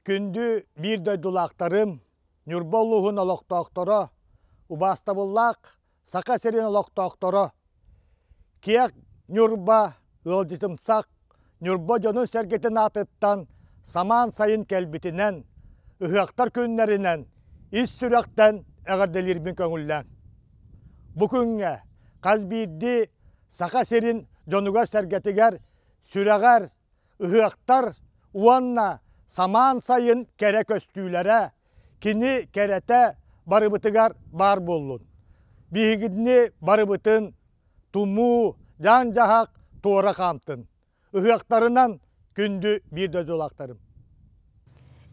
Күндү биир дойдулаахтарым, Ньурба улууһун олохтоохторо, убаастабыллаах Саха сирин олохтоохторо, киэх Ньурба ыалдьытымсах Ньурба дьонун-сэргэтин аатыттан самаан сайын кэлбитинэн, ыһыахтар күннэринэн ис сүрэхтэн эҕэрдэлиирбин көҥүллээн. Бу күҥҥэ хас биирдии Саха сирин дьонугар-сэргэтигэр сүрэҕэр ыһыахтар уонна самаан сайын кэрэ көстүүлэрэ, кини кэрэтэ барыбытыгар баар буоллун. Биһигини барыбытын тумуу, дьаан-дьаһах туора хаамтын. Ыһыахтарынан күндү биир дойдулаахтарым.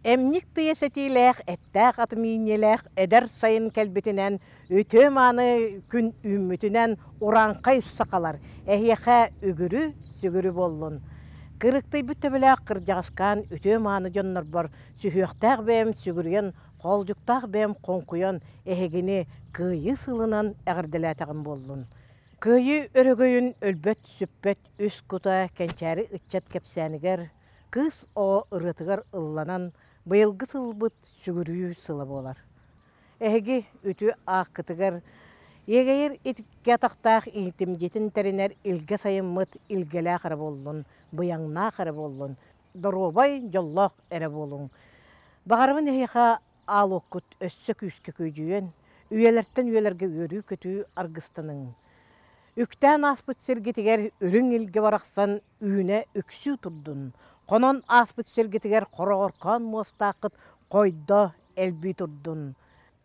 Эмньик тыйыс этиилээх, эттээх ат миинньэлээх эдэр сайын кэлбитинэн, үтүө-мааны күн үүммүтүнэн урааҥхай сахалар эһиэхэ үгүрү-сүгүрү буоллун. Кырыктыйбыт төбөлөөх кырдьаҕаскаан үтүө-мааны дьоннорбор сүһүөхтээх бэйэм сүгүрүйэн, хоолдьуктаах бэйэм хоҥкуйан эһигини Кыайыы сылынан эҕэрдэлээтэҕим буоллун. Кыайыы өрөгөйүн өлбөт-сүппэт үс кута кэнчээри ыччат кэпсээнигэр Кыыс оҕо ырыатыгар ылланан, быйылгы сылбыт сүгүрүйүү сыла буолар. Эһиги үтүө ааккытыгар иэгэйэр икки атахтаах иитимдьитин тэринэр илгэ сайыммыт илгэлээх эрэ буоллун, быйаҥнаах эрэ буоллун, доруобай, дьоллоох эрэ буолуҥ. Баҕарабын эһиэхэ аал уоккут өссө күүскэ күөдьүйэн, үйэлэртэн үйэлэргэ үөрүү-көтүү аргыстаныҥ. Үктээн ааспыт сиргитигэр үрүҥ илгэ барахсан үүнэ үксүү турдун, хонон ааспыт сиргитигэр хороҕоркоон муостааххыт хойдо элбии турдун.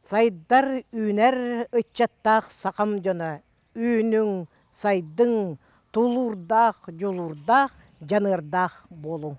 Сайдар, үүнэр ыччаттаах сахам дьоно, үүнүҥ, сайдыҥ, тулуурдаах, дьулуурдаах, дьаныардаах буолуҥ.